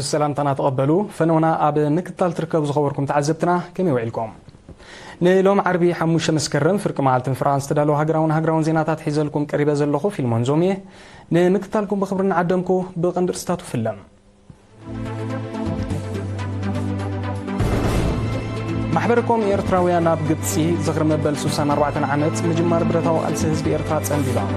ሰላምታና ተቐበሉ። ፈነውና ኣብ ምክትታል ትርከቡ ዝኸበርኩም ተዓዘብትና ከመይ ውዒልኩም? ንሎም ዓርቢ ሓሙሽተ መስከረም ፍርቂ መዓልትን ፍርቓን ዝተዳለወ ሃገራውን ሃገራውን ዜናታት ሒዘልኩም ቀሪበ ዘለኹ ፊልሞን ዞም እየ። ንምክትታልኩም ብኽብሪ እናዓደምኩ ብቐንዲ ርእስታቱ ፍለም። ማሕበረ ኮም ኤርትራውያን ኣብ ግብጺ ዝኽሪ መበል ስሳን ኣርባዕተን ዓመት ምጅማር ብረታዊ ቃልሲ ህዝቢ ኤርትራ ጸንቢሎም።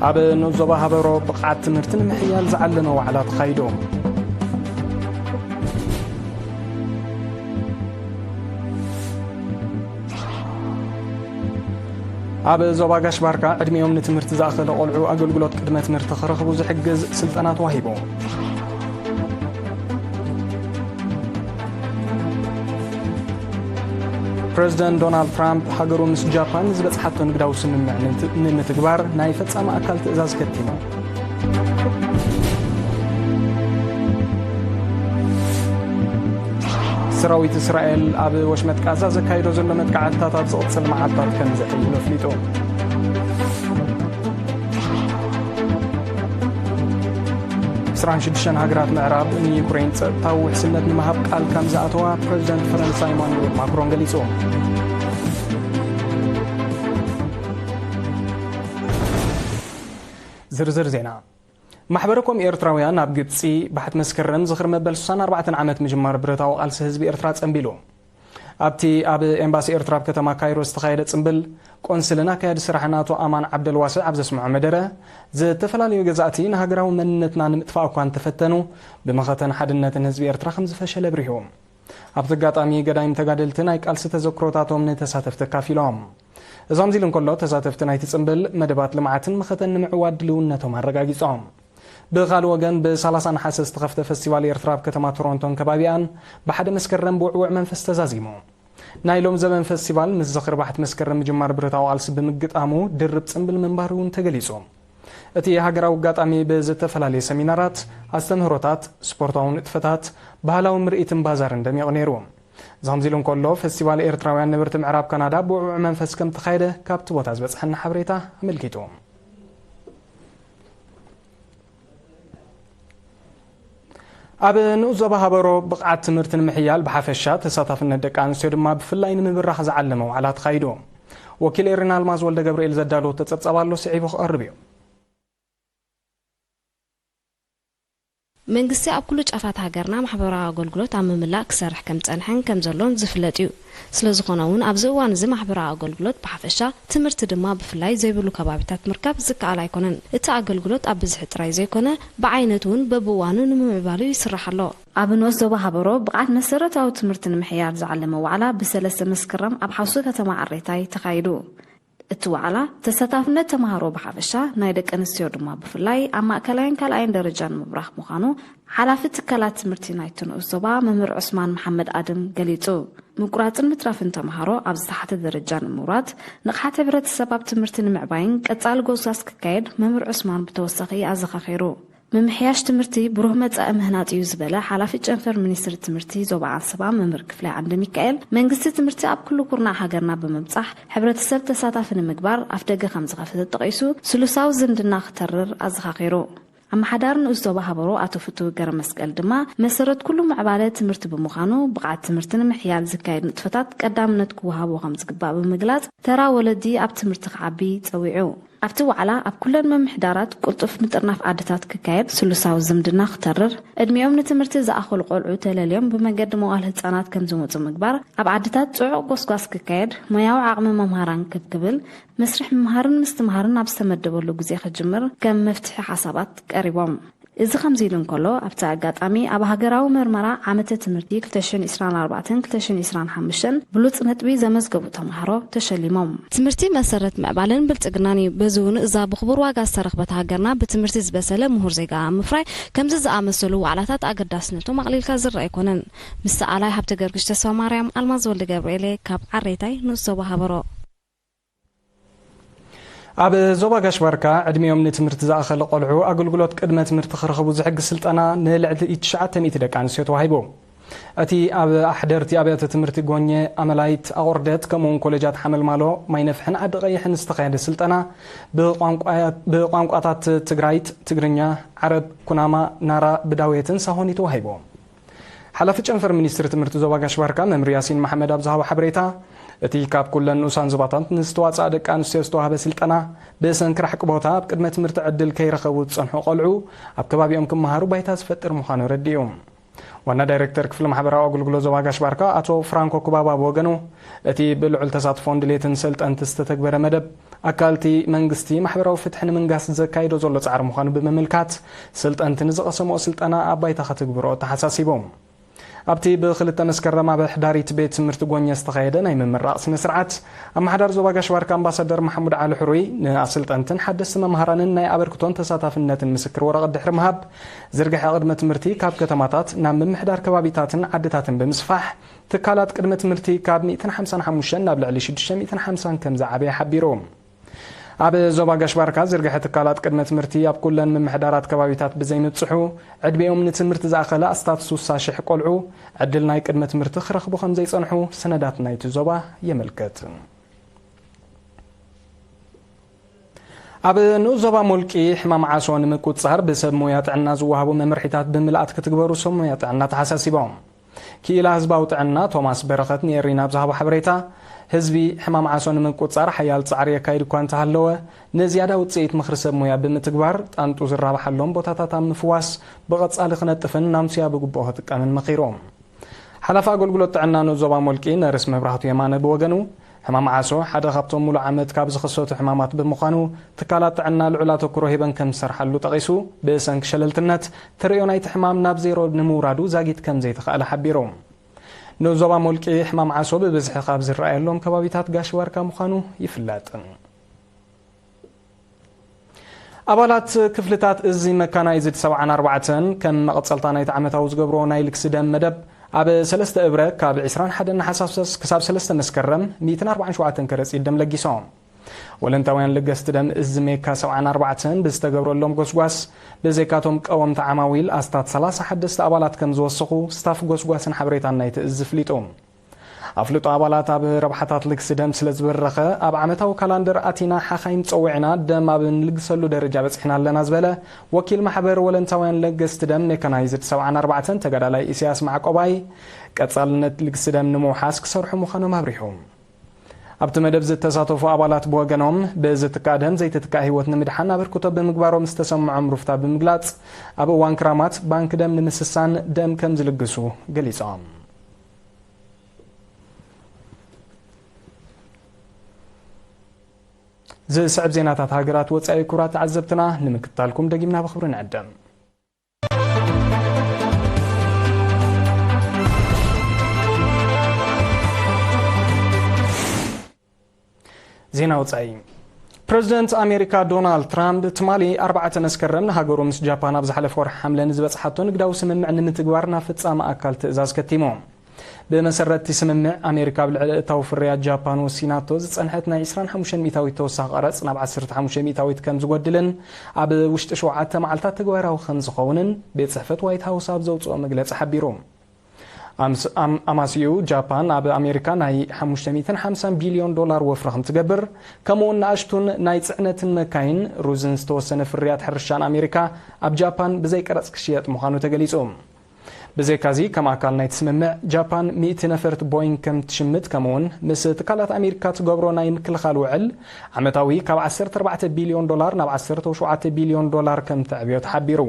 ኣብ ንኡስ ዞባ ሃበሮ ብቕዓት ትምህርቲ ንምሕያል ዝዓለመ ዋዕላ ተኻይዱ። ኣብ ዞባ ጋሽ ባርካ ዕድሚኦም ንትምህርቲ ዝኣኸለ ቆልዑ ኣገልግሎት ቅድመ ትምህርቲ ክረኽቡ ዝሕግዝ ስልጠና ተዋሂቡ። ፕሬዝደንት ዶናልድ ትራምፕ ሃገሩ ምስ ጃፓን ዝበጽሓቶ ንግዳዊ ስምምዕ ንምት-፣ ንምትግባር ናይ ፈጻሚ ኣካል ትእዛዝ ከቲሙ። ሰራዊት እስራኤል ኣብ ወሽመጥ ቃዛ ዘካይዶ ዘሎ መጥቃዕትታት ኣብ ዝቕጽል መዓልታት ከም ዘሕይሎ ኣፍሊጡ። ዕስራን ሽዱሽተን ሃገራት ምዕራብ ንዩክሬን ጸጥታዊ ውሕስነት ንምሃብ ቃል ከም ዝኣተዋ ፕሬዝደንት ፈረንሳ ኢማኑኤል ማክሮን ገሊጹ። ዝርዝር ዜና። ማሕበረ ኮም ኤርትራውያን ኣብ ግብጺ ባሕቲ መስከረም ዝኽሪ መበል ስሳን ኣርባዕተን ዓመት ምጅማር ብረታዊ ቃልሲ ህዝቢ ኤርትራ ጸንቢሉ። ኣብቲ ኣብ ኤምባሲ ኤርትራ ኣብ ከተማ ካይሮ ዝተኻየደ ጽምብል፣ ቆንስልን ኣካያዲ ስራሕን ኣቶ ኣማን ዓብደልዋስዕ ኣብ ዘስምዖ መደረ፣ ዝተፈላለዩ ገዛእቲ ንሃገራዊ መንነትና ንምጥፋእ እኳ እንተፈተኑ፣ ብመኸተን ሓድነትን ህዝቢ ኤርትራ ከም ዝፈሸለ ኣብሪሁ። ኣብቲ ኣጋጣሚ፣ ገዳይም ተጋደልቲ ናይ ቃልሲ ተዘክሮታቶም ንተሳተፍቲ ኣካፊሎም። እዞም ዚሉ እንከሎ፣ ተሳተፍቲ ናይቲ ጽምብል፣ መደባት ልምዓትን መኸተን ንምዕዋት ድልውነቶም ኣረጋጊጾም። ብኻልእ ወገን፣ ብሰላሳ ነሓሰ ዝተኸፍተ ፈስቲቫል ኤርትራ ኣብ ከተማ ቶሮንቶን ከባቢኣን ብሓደ መስከረም ብውዕውዕ መንፈስ ተዛዚሙ። ናይ ሎም ዘበን ፈስቲቫል ምስ ዝኽሪ ባሕቲ መስከረም ምጅማር ብረታዊ ቃልሲ ብምግጣሙ ድርብ ጽምብል ምንባሩ እውን ተገሊጹ። እቲ ሃገራዊ ኣጋጣሚ ብዝተፈላለየ ሰሚናራት፣ ኣስተምህሮታት፣ ስፖርታዊ ንጥፈታት፣ ባህላዊ ምርኢትን ባዛርን ደሚቑ ነይሩ። እዚ ከምዚ ኢሉ እንከሎ፣ ፈስቲቫል ኤርትራውያን ነበርቲ ምዕራብ ካናዳ ብውዕውዕ መንፈስ ከም ተኻየደ ካብቲ ቦታ ዝበጽሐና ሓበሬታ ኣመልኪቱ። ኣብ ንኡስ ዞባ ሃበሮ ብቕዓት ትምህርቲ ንምሕያል ብሓፈሻ፣ ተሳታፍነት ደቂ ኣንስትዮ ድማ ብፍላይ ንምብራኽ ዝዓለመ ዋዕላ ተኻይዱ። ወኪል ኤሪና ኣልማዝ ወልደ ገብርኤል ዘዳለዎ ተጸብጻብ ኣሎ፣ ስዒቡ ክቐርብ እዩ። መንግስቲ ኣብ ኩሉ ጫፋት ሃገርና ማሕበራዊ ኣገልግሎት ኣብ ምምላእ ክሰርሕ ከም ዝጸንሐን ከም ዘሎን ዝፍለጥ እዩ። ስለ ዝኾነ እውን ኣብዚ እዋን እዚ ማሕበራዊ ኣገልግሎት ብሓፈሻ፣ ትምህርቲ ድማ ብፍላይ ዘይብሉ ከባቢታት ምርካብ ዝከኣል ኣይኮነን። እቲ ኣገልግሎት ኣብ ብዝሒ ጥራይ ዘይኮነ፣ ብዓይነቱ እውን በብእዋኑ ንምምዕባሉ ይስራሕ ኣሎ። ኣብ ንኡስ ዞባ ሃበሮ ብቕዓት መሰረታዊ ትምህርቲ ንምሕያል ዝዓለመ ዋዕላ ብሰለስተ መስከረም ኣብ ሓውሲ ከተማ ዓሬታይ ተኻይዱ። እቲ ዋዕላ፣ ተሳታፍነት ተምሃሮ ብሓፈሻ፣ ናይ ደቂ ኣንስትዮ ድማ ብፍላይ፣ ኣብ ማእከላይን ካልኣይን ደረጃ ንምብራኽ ምዃኑ፣ ሓላፊ ትካላት ትምህርቲ ናይቲ ንኡስ ዞባ መምህር ዑስማን መሓመድ ኣድም ገሊጹ። ምቁራጽን ምትራፍን ተምሃሮ ኣብ ዝተሓተ ደረጃ ንምውራድ፣ ንቕሓት ሕብረተሰብ ኣብ ትምህርቲ ንምዕባይን ቀጻሊ ጎስጓስ ክካየድ መምህር ዑስማን ብተወሳኺ ኣዘኻኺሩ። ምምሕያሽ ትምህርቲ ብሩህ መጻኢ ምህናጽ እዩ ዝበለ ሓላፊ ጨንፈር ሚኒስትሪ ትምህርቲ ዞባ ዓንሰባ መምህር ክፍላይ ዓንደ ሚካኤል፣ መንግስቲ ትምህርቲ ኣብ ኩሉ ኩርናዕ ሃገርና ብምብጻሕ ሕብረተሰብ ተሳታፊ ንምግባር ኣፍደገ ከም ዝኸፈተ ጠቒሱ፣ ስሉሳዊ ዝምድና ክተርር ኣዘኻኺሩ። ኣመሓዳሪ ንኡስ ዞባ ሃበሮ ኣቶ ፍትዊ ገረመስቀል ድማ፣ መሰረት ኩሉ ምዕባለ ትምህርቲ ብምዃኑ፣ ብቕዓት ትምህርቲ ንምሕያል ዝካየድ ንጥፈታት ቀዳምነት ክወሃቦ ከም ዝግባእ ብምግላጽ፣ ተራ ወለዲ ኣብ ትምህርቲ ክዓቢ ጸዊዑ። ኣብቲ ዋዕላ፣ ኣብ ኩለን ምምሕዳራት ቅልጡፍ ምጥርናፍ ዓድታት ክካየድ፣ ስሉሳዊ ዝምድና ክተርር፣ ዕድሚኦም ንትምህርቲ ዝኣኸሉ ቆልዑ ተለልዮም ብመንገዲ መዋል ህጻናት ከም ዝመጹ ምግባር፣ ኣብ ዓድታት ጽዑቕ ጎስጓስ ክካየድ፣ ሞያዊ ዓቕሚ መምሃራን ክብ ክብል፣ መስርሕ ምምሃርን ምስትምሃርን ኣብ ዝተመደበሉ ግዜ ክጅምር ከም መፍትሒ ሓሳባት ቀሪቦም። እዚ ከምዚ ኢሉ እንከሎ፣ ኣብቲ ኣጋጣሚ ኣብ ሃገራዊ መርመራ ዓመተ ትምህርቲ ክልተ ሽሕን ዕስራን ኣርባዕተን ክልተ ሽሕን ዕስራን ሓሙሽተን ብሉጽ ነጥቢ ዘመዝገቡ ተምሃሮ ተሸሊሞም። ትምህርቲ መሰረት ምዕባለን ብልጽግናን እዩ። በዚ እውን እዛ ብኽቡር ዋጋ ዝተረኽበት ሃገርና ብትምህርቲ ዝበሰለ ምሁር ዜጋ ኣብ ምፍራይ ከምዚ ዝኣመሰሉ ዋዕላታት ኣገዳስነቶም ኣቕሊልካ ዝረኣ ኣይኮነን። ምስ ሰኣላይ ሃብተ ገርግሽ ተስፋ ማርያም፣ ኣልማዝ ወልደ ገብርኤል ካብ ዓሬታይ ንኡስ ዞባ ሃበሮ። ኣብ ዞባ ጋሽ ባርካ ዕድሚኦም ንትምህርቲ ዝኣኸለ ቆልዑ ኣገልግሎት ቅድመ ትምህርቲ ክረኽቡ ዝሕግዝ ስልጠና ንልዕሊ ትሽዓተ ሚእቲ ደቂ ኣንስትዮ ተዋሂቡ። እቲ ኣብ ኣሕደርቲ ኣብያተ ትምህርቲ ጎኘ ኣመላይት ኣቑርደት ከምኡውን ኮሌጃት ሓመልማሎ ማይነፍሕን ዓዲ ቀይሕን ዝተኻየደ ስልጠና ብቋንቋያት-፣ ብቋንቋታት ትግራይት፣ ትግርኛ፣ ዓረብ፣ ኩናማ፣ ናራ፣ ብዳውየትን ሳሆኒ ተዋሂቡ። ሓላፊ ጨንፈር ሚኒስትሪ ትምህርቲ ዞባ ጋሽ ባርካ መምህር ያሲን መሓመድ ኣብ ዝሃቦ ሓበሬታ፣ እቲ ካብ ኩለን ንኡሳን ዞባታት ንዝተዋፅኣ ደቂ ኣንስትዮ ዝተዋህበ ስልጠና ብሰንኪ ራሕቂ ቦታ ኣብ ቅድመ ትምህርቲ ዕድል ከይረኸቡ ዝፀንሑ ቆልዑ ኣብ ከባቢኦም ክመሃሩ ባይታ ዝፈጥር ምዃኑ ረዲኡ። ዋና ዳይሬክተር ክፍሊ ማሕበራዊ ኣገልግሎት ዞባ ጋሽ ባርካ ኣቶ ፍራንኮ ኩባባ ብወገኑ፣ እቲ ብልዑል ተሳትፎን ድሌትን ሰልጠንቲ ዝተተግበረ መደብ ኣካል እቲ መንግስቲ ማሕበራዊ ፍትሒ ንምንጋስ ዘካይዶ ዘሎ ጻዕሪ ምዃኑ ብምምልካት፣ ሰልጠንቲ ንዝቐሰምኦ ስልጠና ኣብ ባይታ ከትግብሮ ተሓሳሲቡ። ኣብቲ ብክልተ መስከረም ኣብ ሕዳሪት ቤት ትምህርቲ ጎኘ ዝተኻየደ ናይ ምምራቕ ስነ ስርዓት፣ ኣመሓዳሪ ዞባ ጋሽ ባርካ ኣምባሳደር መሓሙድ ዓሊ ሕሩይ ንኣሰልጠንትን ሓደስቲ መምሃራንን ናይ ኣበርክቶን ተሳታፍነትን ምስክር ወረቐት ድሕሪ ምሃብ፣ ዝርግሐ ቅድመ ትምህርቲ ካብ ከተማታት ናብ ምምሕዳር ከባቢታትን ዓድታትን ብምስፋሕ፣ ትካላት ቅድመ ትምህርቲ ካብ ሚእትን ሓምሳን ሓሙሽተን ናብ ልዕሊ ሽዱሽተ ሚእትን ሓምሳን ከም ዝዓበየ ሓቢሩ። ኣብ ዞባ ጋሽ ባርካ ዝርግሐ ትካላት ቅድመ ትምህርቲ ኣብ ኩለን ምምሕዳራት ከባቢታት ብዘይምብጽሑ፣ ዕድሜኦም ንትምህርቲ ዝኣኸለ ኣስታት ሱሳ ሽሕ ቆልዑ ዕድል ናይ ቅድመ ትምህርቲ ክረኽቡ ከም ዘይጸንሑ ሰነዳት ናይቲ ዞባ የመልክት። ኣብ ንኡስ ዞባ ሞልቂ ሕማም ዓሶ ንምቁጽጻር ብሰብ ሞያ ጥዕና ዝወሃቡ መምርሒታት ብምልኣት ክትግበሩ ሰብ ሞያ ጥዕና ተሓሳሲቦም። ክኢላ ህዝባዊ ጥዕና ቶማስ በረኸት ንኤሪና ኣብ ዝሃቦ ሓበሬታ፣ ህዝቢ ሕማም ዓሶ ንምቁጽጻር ሓያል ጻዕሪ የካይድ እኳ እንተሃለወ፣ ንዝያዳ ውጽኢት ምኽሪ ሰብ ሞያ ብምትግባር፣ ጣንጡ ዝራብሓሎም ቦታታት ኣብ ምፍዋስ ብቐጻሊ ክነጥፍን ናምስያ ብግቡእ ክጥቀምን መኺሩ። ሓላፊ ኣገልግሎት ጥዕና ንኡስ ዞባ ሞልቂ ነርስ መብራህቱ የማነ ብወገኑ፣ ሕማም ዓሶ ሓደ ካብቶም ሙሉእ ዓመት ካብ ዝኽሰቱ ሕማማት ብምዃኑ፣ ትካላት ጥዕና ልዑል ኣተኩሮ ሂበን ከም ዝሰርሓሉ ጠቒሱ፣ ብሰንኪ ሸለልትነት ተርእዮ ናይቲ ሕማም ናብ ዜሮ ንምውራዱ ዛጊት ከም ዘይተኻእለ ሓቢሩ። ንኡስ ዞባ ሞልቂ ሕማም ዓሶ ብብዝሒ ካብ ዝረኣየሎም ከባቢታት ጋሽ ባርካ ምዃኑ ይፍለጥ። ኣባላት ክፍልታት እዚ መካናይዝድ ሰብዓን ኣርባዕተን ከም መቐጸልታ ናይቲ ዓመታዊ ዝገብርዎ ናይ ልግሲ ደም መደብ ኣብ ሰለስተ እብረ ካብ ዕስራን ሓደን ነሓሰ ክሳብ ሰለስተ መስከረም ሚእትን ኣርባዓን ሸውዓተን ከረጺት ደም ለጊሶም። ወለንታውያን ለገስቲ ደም እዚ ሜካ ሰብዓን ኣርባዕተን ብዝተገብረሎም ጎስጓስ፣ ብዘይካቶም ቀወምቲ ዓማዊል ኣስታት ሰላሳ ሓደስቲ ኣባላት ከም ዝወሰኹ ስታፍ ጎስጓስን ሓበሬታን ናይቲ እዚ ኣፍሊጡ። ኣፍልጦ ኣባላት ኣብ ረብሓታት ልግሲ ደም ስለ ዝበረኸ፣ ኣብ ዓመታዊ ካላንደር ኣቲና ሓኻይም ጸዊዕና ደም ኣብ እንልግሰሉ ደረጃ በጺሕና ኣለና ዝበለ ወኪል ማሕበር ወለንታውያን ለገስቲ ደም ሜካናይዝድ ሰብዓን ኣርባዕተን ተጋዳላይ ኢሳያስ ማዕቆባይ፣ ቀጻልነት ልግሲ ደም ንምውሓስ ክሰርሑ ምዃኖም ኣብሪሁ። ኣብቲ መደብ ዝተሳተፉ ኣባላት ብወገኖም፣ ብዝትካእ ደም ዘይትትካእ ህይወት ንምድሓን ኣበርክቶ ብምግባሮም ዝተሰምዖም ሩፍታ ብምግላጽ፣ ኣብ እዋን ክራማት ባንክ ደም ንምስሳን ደም ከም ዝልግሱ ገሊጾም። ዝስዕብ ዜናታት ሃገራት ወጻኢ ክቡራት ተዓዘብትና ንምክትታልኩም ደጊምና ብኽብሪ ንዕደም። ዜና ወጻኢ። ፕረዚደንት ኣሜሪካ ዶናልድ ትራምፕ ትማሊ ኣርባዕተ መስከረም ንሃገሩ ምስ ጃፓን ኣብ ዝሓለፈ ወርሒ ሓምለ ንዝበጽሓቶ ንግዳዊ ስምምዕ ንምትግባር ናብ ፍጻመ ኣካል ትእዛዝ ከቲሙ። ብመሰረት እቲ ስምምዕ፣ ኣሜሪካ ኣብ ልዕሊ እታዊ ፍርያት ጃፓን ወሲናቶ ዝጸንሐት ናይ ዕስራን ሓሙሽተን ሚእታዊት ተወሳኺ ቀረጽ ናብ ዓሰርተ ሓሙሽተ ሚእታዊት ከም ዝጎድልን ኣብ ውሽጢ ሸውዓተ መዓልታት ተግባራዊ ከም ዝኸውንን ቤት ጽሕፈት ዋይት ሃውስ ኣብ ዘውጽኦ መግለጺ ሓቢሩ። ኣምስ-፣ ኣም-፣ ኣማስይኡ ጃፓን ኣብ ኣሜሪካ ናይ ሓሙሽተ ሚእትን ሓምሳን ቢልዮን ዶላር ወፍሪ ከም ትገብር፣ ከምኡውን ንኣሽቱን ናይ ጽዕነትን መካይን፣ ሩዝን ዝተወሰነ ፍርያት ሕርሻን ኣሜሪካ ኣብ ጃፓን ብዘይ ቀረጽ ክሽየጥ ምዃኑ ተገሊጹ። ብዘይካዚ፣ ከም ኣካል ናይቲ ስምምዕ፣ ጃፓን ሚእቲ ነፈርቲ ቦይንግ ከም ትሽምት፣ ከምኡውን ምስ ትካላት ኣሜሪካ ትገብሮ ናይ ምክልኻል ውዕል፣ ዓመታዊ ካብ ዓሰርተ ኣርባዕተ ቢልዮን ዶላር ናብ ዓሰርተ ሸውዓተ ቢልዮን ዶላር ከም ተዕብዮ ተሓቢሩ።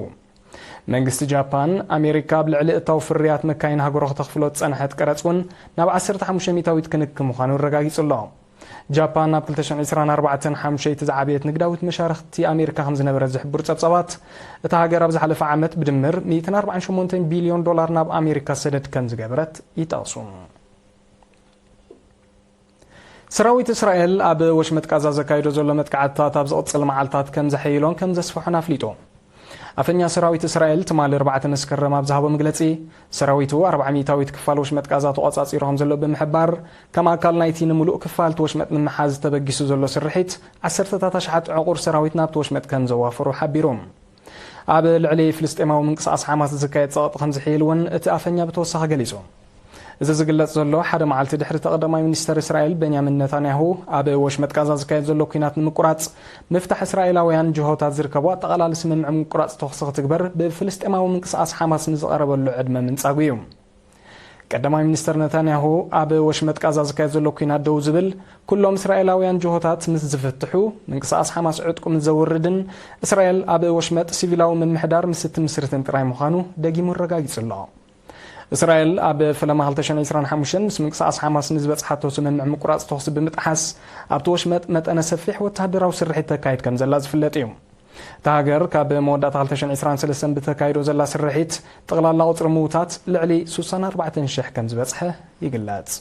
መንግስቲ ጃፓን፣ ኣሜሪካ ኣብ ልዕሊ እታው ፍርያት መካይን ሃገሮ ከተኽፍሎ ዝጸንሐት ቀረጽ እውን ናብ ዓሰርተ ሓሙሽተ ሚእታዊት ክንክ ምዃኑ ኣረጋጊጹ ኣሎ። ጃፓን ኣብ ክልተ ሽሕን ዕስራን ኣርባዕተን ሓሙሸይቲ ዝዓበየት ንግዳዊት መሻርኽቲ ኣሜሪካ ከም ዝነበረት ዝሕብሩ ጸብጻባት፣ እታ ሃገር ኣብ ዝሓለፈ ዓመት ብድምር ሚእትን ኣርባዓን ሸሞንተን ቢልዮን ዶላር ናብ ኣሜሪካ ሰደድ ከም ዝገበረት ይጠቕሱ። ሰራዊት እስራኤል ኣብ ወሽመጥ ቃዛ ዘካይዶ ዘሎ መጥቃዕትታት ኣብ ዝቕጽል መዓልታት ከም ዘሐይሎን ከም ዘስፍሖን ኣፍሊጡ። ኣፈኛ ሰራዊት እስራኤል ትማሊ ኣርባዕተ መስከረም ኣብ ዝሃቦ መግለጺ፣ ሰራዊቱ ኣርብዓ ሚእታዊት ክፋል ወሽመጥ ቃዛ ተቖጻጺሩ ከም ዘሎ ብምሕባር፣ ከም ኣካል ናይቲ ንምሉእ ክፋል እቲ ወሽመጥ ንምሓዝ ተበጊሱ ዘሎ ስርሒት፣ ዓሰርተታት ኣሽሓት ዕቑር ሰራዊት ናብቲ ወሽመጥ ከም ዘዋፈሩ ሓቢሩ። ኣብ ልዕሊ ፍልስጤማዊ ምንቅስቓስ ሓማስ ዝካየድ ጸቕጢ ከም ዝሕይል እውን እቲ ኣፈኛ ብተወሳኺ ገሊጹ። እዚ ዝግለጽ ዘሎ ሓደ መዓልቲ ድሕሪ እቲ ቀዳማይ ሚኒስተር እስራኤል ቤንያሚን ነታንያሁ ኣብ ወሽመጥ ጋዛ ዝካየድ ዘሎ ኲናት ንምቁራጽ፣ ምፍታሕ እስራኤላውያን ጅሆታት ዝርከቦ ኣጠቓላሊ ስምምዕ ምቁራጽ ተኹሲ ክትግበር ብፍልስጤማዊ ምንቅስቓስ ሓማስ ንዝቐረበሉ ዕድመ ምንጻጉ እዩ። ቀዳማይ ሚኒስተር ነታንያሁ ኣብ ወሽመጥ ጋዛ ዝካየድ ዘሎ ኲናት ደው ዝብል፣ ኩሎም እስራኤላውያን ጅሆታት ምስ ዝፍትሑ፣ ምንቅስቓስ ሓማስ ዕጥቁ ምስ ዘውርድን እስራኤል ኣብ ወሽመጥ ሲቪላዊ ምምሕዳር ምስ እትምስርትን ጥራይ ምዃኑ ደጊሙ ኣረጋጊጹ ኣሎ። እስራኤል ኣብ ፈለማ ክልተ ሽሕን ዕስራን ሓሙሽተን ምስ ምንቅስቓስ ሓማስ ንዝበጽሓቶ ስምምዕ ምቁራጽ ተኹሲ ብምጥሓስ፣ ኣብቲ ወሽመጥ መጠነ ሰፊሕ ወተሃደራዊ ስርሒት ተካይድ ከም ዘላ ዝፍለጥ እዩ። እታ ሃገር ካብ መወዳእታ ክልተ ሽሕን ዕስራን ሰለስተን ብተካይዶ ዘላ ስርሒት፣ ጠቕላላ ቁጽሪ ምዉታት ልዕሊ ስሳን ኣርባዕተን ሽሕ ከም ዝበጽሐ ይግለጽ።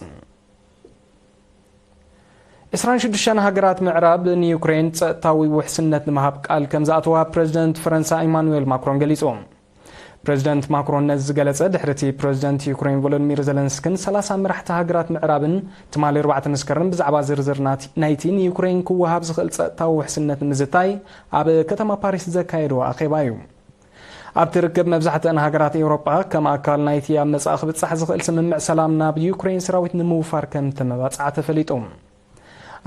ዕስራን ሽዱሽተን ሃገራት ምዕራብ ንዩክሬን ጸጥታዊ ውሕስነት ንምሃብ ቃል ከም ዝኣተዋ ፕረዚደንት ፈረንሳ ኢማኑኤል ማክሮን ገሊጹ። ፕረዚደንት ማክሮን ነዚ ዝገለጸ ድሕሪ እቲ ፕረዚደንት ዩክሬን ቮሎዲሚር ዘለንስክን ሰላሳ መራሕቲ ሃገራት ምዕራብን ትማሊ ኣርባዕተ መስከረም ብዛዕባ ዝርዝር ናት-፣ ናይቲ ንዩክሬን ክወሃብ ዝኽእል ጸጥታዊ ውሕስነት ንምዝታይ ኣብ ከተማ ፓሪስ ዘካየድዎ ኣኼባ እዩ። ኣብቲ ርክብ መብዛሕትአን ሃገራት ኤውሮጳ ከም ኣካል ናይቲ ኣብ መጻኢ ክብጻሕ ዝኽእል ስምምዕ ሰላም ናብ ዩክሬን ሰራዊት ንምውፋር ከም ተመባጽዓ ተፈሊጡ።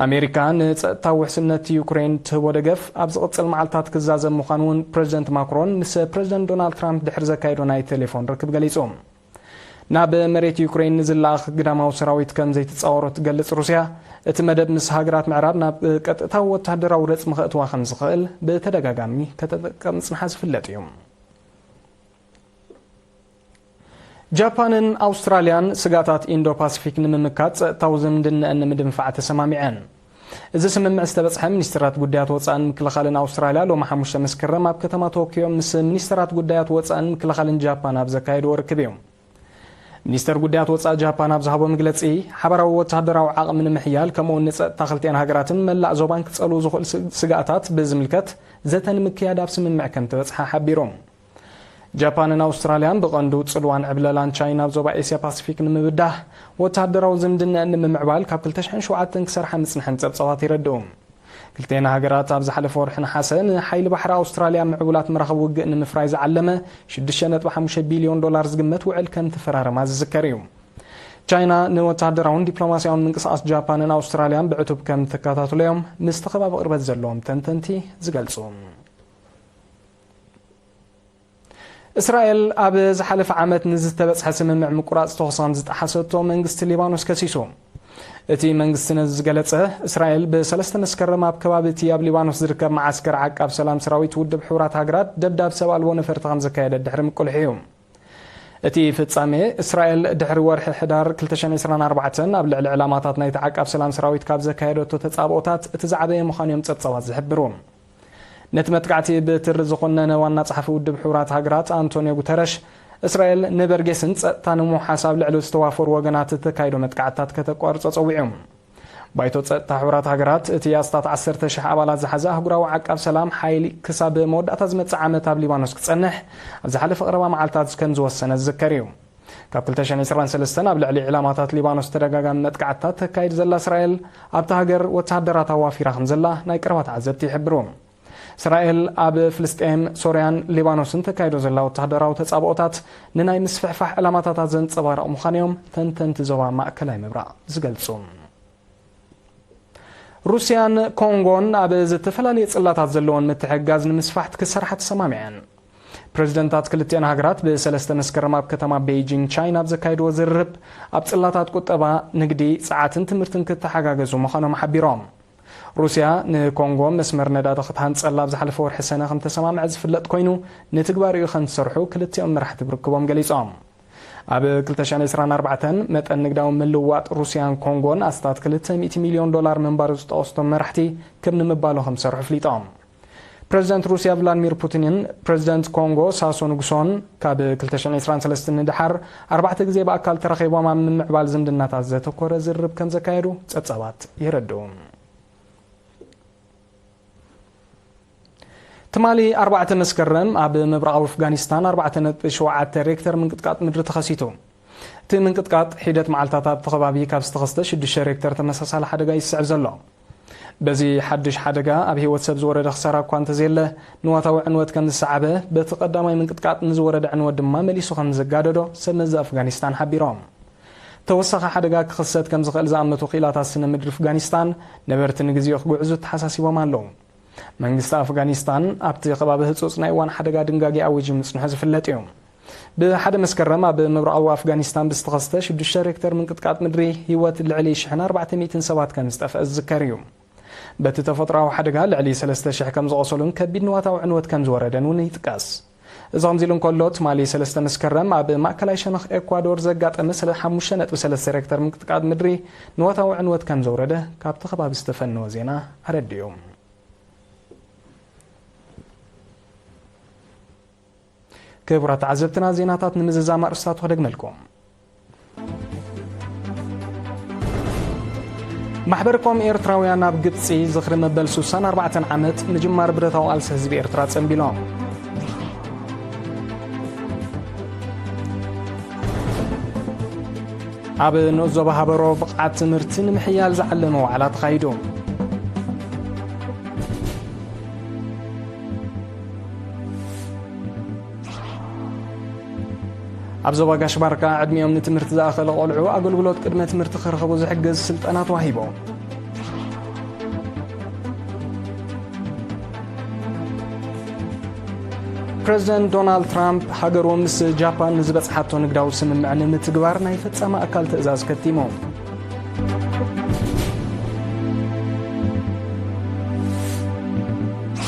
ኣሜሪካ ንጸጥታ ውሕስነት ዩክሬን ትህቦ ደገፍ ኣብ ዝቕጽል መዓልታት ክዛዘም ምዃኑ እውን ፕረዚደንት ማክሮን ምስ ፕረዚደንት ዶናልድ ትራምፕ ድሕሪ ዘካየዶ ናይ ቴሌፎን ርክብ ገሊጹ። ናብ መሬት ዩክሬን ንዝለኣኽ ግዳማዊ ሰራዊት ከም ዘይትጻወሮ ትገልጽ ሩስያ፣ እቲ መደብ ምስ ሃገራት ምዕራብ ናብ ቀጥታዊ ወተሃደራዊ ረጽሚ ከእትዋ ከም ዝኽእል ብተደጋጋሚ ከተጠቅም ምጽንሓ ዝፍለጥ እዩ። ጃፓንን ኣውስትራልያን ስጋታት ኢንዶ ፓሲፊክ ንምምካት ጸጥታዊ ዝምድነአን ንምድንፋዕ ተሰማሚዐን። እዚ ስምምዕ ዝተበጽሐ ሚኒስትራት ጉዳያት ወጻእን ምክልኻልን ኣውስትራልያ ሎሚ ሓሙሽተ መስከረም ኣብ ከተማ ቶክዮ ምስ ሚኒስትራት ጉዳያት ወጻእን ምክልኻልን ጃፓን ኣብ ዘካየድዎ ርክብ እዩ። ሚኒስተር ጉዳያት ወጻኢ ጃፓን ኣብ ዝሃቦ መግለጺ፣ ሓባራዊ ወተሃደራዊ ዓቕሚ ንምሕያል ከምኡውን ንጸጥታ ክልቲኣን ሃገራትን መላእ ዞባን ክጸልዉ ዝኽእሉ ስ-፣ ስጋኣታት ብዝምልከት ዘተ ንምክያድ ኣብ ስምምዕ ከም ተበጽሓ ሓቢሩ። ጃፓንን ኣውስትራልያን ብቐንዱ ጽልዋን ዕብለላን ቻይና ኣብ ዞባ ኤስያ ፓሲፊክ ንምብዳህ፣ ወተሃደራዊ ዝምድነአን ንምምዕባል ካብ ክልተ ሽሕን ሸውዓተን ክሰርሓ ምጽንሐን ጸብጻባት የረድኡ። ክልቴን ሃገራት ኣብ ዝሓለፈ ወርሒ ነሓሰ ንሓይሊ ባሕሪ ኣውስትራልያ ምዕቡላት መራኽብ ውግእ ንምፍራይ ዝዓለመ ሽዱሽተ ነጥቢ ሓሙሽተ ቢልዮን ዶላር ዝግመት ውዕል ከም ተፈራረማ ዝዝከር እዩ። ቻይና ንወተሃደራውን ዲፕሎማስያውን ምንቅስቓስ ጃፓንን ኣውስትራልያን ብዕቱብ ከም ትከታተሎ እዮም ምስቲ ከባቢ ቅርበት ዘለዎም ተንተንቲ ዝገልጹ። እስራኤል ኣብ ዝሓለፈ ዓመት ንዝተበጽሐ ስምምዕ ምቁራጽ ተኹሲ ከም ዝጠሓሰቶ መንግስቲ ሊባኖስ ከሲሱ። እቲ መንግስቲ ነዚ ዝገለጸ፣ እስራኤል ብሰለስተ መስከረም ኣብ ከባቢ እቲ ኣብ ሊባኖስ ዝርከብ መዓስከር ዓቃብ ሰላም ሰራዊት ውድብ ሕቡራት ሃገራት ደብዳብ ሰብ ኣልቦ ነፈርቲ ከም ዘካየደት ድሕሪ ምቁልሑ እዩ። እቲ ፍጻሜ፣ እስራኤል ድሕሪ ወርሒ ሕዳር ክልተ ሽሕን ዕስራን ኣርባዕተን ኣብ ልዕሊ ዕላማታት ናይቲ ዓቃብ ሰላም ሰራዊት ካብ ዘካየደቶ ተጻብኦታት እቲ ዝዓበየ ምዃኑ እዮም ጸብጻባት ዝሕብሩ። ነቲ መጥቃዕቲ ብትሪ ዝኾነነ ዋና ጸሓፊ ውድብ ሕቡራት ሃገራት ኣንቶኒዮ ጉተረሽ፣ እስራኤል ንበርጌስን ጸጥታ ንምውሓስ ኣብ ልዕሊ ዝተዋፈሩ ወገናት እተካይዶ መጥቃዕትታት ከተቋርጾ ጸዊዑ። ባይቶ ጸጥታ ሕቡራት ሃገራት፣ እቲ ኣስታት ዓሰርተ ሽሕ ኣባላት ዝሓዘ ኣህጉራዊ ዓቃብ ሰላም ሓይሊ ክሳብ መወዳእታ ዝመጽእ ዓመት ኣብ ሊባኖስ ክጸንሕ ኣብ ዝሓለፈ ቀረባ መዓልታት ከም ዝወሰነ ዝዝከር እዩ። ካብ ክልተ ሽሕን ዕስራን ሰለስተን ኣብ ልዕሊ ዕላማታት ሊባኖስ ተደጋጋሚ መጥቃዕትታት ተካይድ ዘላ እስራኤል፣ ኣብታ ሃገር ወተሃደራት ኣዋፊራ ከም ዘላ ናይ ቀረባ ተዓዘብቲ ይሕብሩ። እስራኤል ኣብ ፍልስጤም፣ ሶርያን ሊባኖስን ተካይዶ ዘላ ወተሃደራዊ ተጻብኦታት ንናይ ምስፍሕፋሕ ዕላማታታ ዘንጸባርቕ ምዃኑ እዮም ተንተንቲ ዞባ ማእከላይ ምብራቕ ዝገልጹ። ሩስያን ኮንጎን ኣብ ዝተፈላለየ ጽላታት ዘለወን ምትሕግጋዝ ንምስፋሕቲ ክሰርሓ ተሰማሚዐን። ፕረዚደንታት ክልቲኣን ሃገራት ብሰለስተ መስከረም ኣብ ከተማ ቤይጂንግ ቻይና ኣብ ዘካየድዎ ዝርርብ፣ ኣብ ጽላታት ቁጠባ፣ ንግዲ፣ ጸዓትን ትምህርትን ክተሓጋገዙ ምዃኖም ሓቢሮም። ሩስያ ንኮንጎ መስመር ነዳዲ ክትሃንጸላ ኣብ ዝሓለፈ ወርሒ ሰነ ከም ተሰማምዐ ዝፍለጥ ኮይኑ፣ ንትግባሪኡ ከም ዝሰርሑ ክልቲኦም መራሕቲ ብርክቦም ገሊጾም። ኣብ ክልተ ሽሕን ዕስራን ኣርባዕተን መጠን ንግዳዊ ምልውዋጥ ሩስያን ኮንጎን ኣስታት ክልተ ሚእቲ ሚልዮን ዶላር ምንባሩ ዝጠቐሱ እቶም መራሕቲ፣ ክብ ንምባሉ ከም ዝሰርሑ ኣፍሊጦም። ፕረዚደንት ሩስያ ቭላድሚር ፑቲንን ፕረዚደንት ኮንጎ ሳሶ ንጉሶን ካብ ክልተ ሽሕን ዕስራን ሰለስተን ንደሓር ኣርባዕተ ግዜ ብኣካል ተራኺቦም ኣብ ምምዕባል ዝምድናታት ዘተኮረ ዝርርብ ከም ዘካየዱ ጸብጻባት የረድኡ። ትማሊ ኣርባዕተ መስከረም ኣብ ምብራቓዊ ኣፍጋኒስታን ኣርባዕተ ነጥቢ ሸውዓተ ሬክተር ምንቅጥቃጥ ምድሪ ተኸሲቱ። እቲ ምንቅጥቃጥ ሒደት መዓልታት ኣብቲ ከባቢ ካብ ዝተኸስተ ሽዱሽተ ሬክተር ተመሳሳሊ ሓደጋ ይስዕብ ዘሎ። በዚ ሓድሽ ሓደጋ ኣብ ህይወት ሰብ ዝወረደ ክሳራ እኳ እንተዘየለ፣ ንዋታዊ ዕንወት ከም ዝሰዓበ፣ በቲ ቀዳማይ ምንቅጥቃጥ ንዝወረደ ዕንወት ድማ መሊሱ ከም ዘጋደዶ ሰብ መዚ ኣፍጋኒስታን ሓቢሮም። ተወሳኺ ሓደጋ ክኽሰት ከም ዝኽእል ዝኣመቱ ክኢላታት ስነ ምድሪ ኣፍጋኒስታን፣ ነበርቲ ንግዜኡ ክጉዕዙ ተሓሳሲቦም ኣለዉ። መንግስቲ ኣፍጋኒስታን ኣብቲ ከባቢ ህጹጽ ናይ እዋን ሓደጋ ድንጋጌ ኣዊጁ ምጽንሑ ዝፍለጥ እዩ። ብሓደ መስከረም ኣብ ምብራቓዊ ኣፍጋኒስታን ብዝተኸስተ ሽዱሽተ ሬክተር ምንቅጥቃጥ ምድሪ ህይወት ልዕሊ ሽሕን ኣርባዕተ ሚእትን ሰባት ከም ዝጠፍአ ዝዝከር እዩ። በቲ ተፈጥሮኣዊ ሓደጋ ልዕሊ ሰለስተ ሽሕ ከም ዝቖሰሉን ከቢድ ንዋታዊ ዕንወት ከም ዝወረደን እውን ይጥቀስ። እዚ ከምዚ ኢሉ እንከሎ፣ ትማሊ ሰለስተ መስከረም ኣብ ማእከላይ ሸነኽ ኤኳዶር ዘጋጠመ ስለ ሓሙሽተ ነጥቢ ሰለስተ ሬክተር ምንቅጥቃጥ ምድሪ ንዋታዊ ዕንወት ከም ዘውረደ ካብቲ ከባቢ ዝተፈነወ ዜና ኣረዲኡ። ክቡራት ተዓዘብትና፣ ዜናታት ንምዝዛም ኣርእስታቱ ክደግመልኩም። ማሕበር ኮም ኤርትራውያን ኣብ ግብጺ ዝኽሪ መበል ስሳን ኣርባዕተን ዓመት ምጅማር ብረታዊ ቃልሲ ህዝቢ ኤርትራ ጸንቢሎም። ኣብ ንኡስ ዞባ ሃበሮ ብቕዓት ትምህርቲ ንምሕያል ዝዓለመ ዋዕላ ተኻይዱ። ኣብ ዞባ ጋሽ ባርካ ዕድሚኦም ንትምህርቲ ዝኣኸለ ቆልዑ ኣገልግሎት ቅድመ ትምህርቲ ክረኽቡ ዝሕግዝ ስልጠና ተዋሂቡ። ፕረዚደንት ዶናልድ ትራምፕ ሃገሩ ምስ ጃፓን ንዝበጽሓቶ ንግዳዊ ስምምዕ ንምትግባር ናይ ፈጻሚ ኣካል ትእዛዝ ከቲሙ።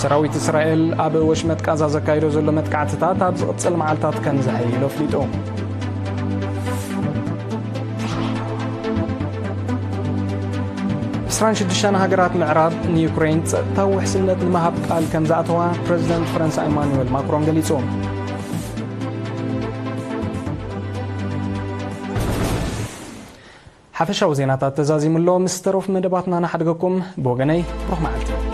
ሰራዊት እስራኤል ኣብ ወሽመጥ ቃዛ ዘካይዶ ዘሎ መጥቃዕትታት ኣብ ዝቕጽል መዓልታት ከም ዘሐይሎ ኣፍሊጡ። ዕስራን ሽዱሽተን ሃገራት ምዕራብ ንዩክሬን ጸጥታዊ ውሕስነት ንምሃብ ቃል ከም ዝኣተዋ ፕረዚደንት ፈረንሳ ኢማኑኤል ማክሮን ገሊጹ። ሓፈሻዊ ዜናታት ተዛዚሙ ኣሎ። ምስ ተረፉ መደባትና ንሓድገኩም። ብወገነይ ብሩኽ መዓልቲ።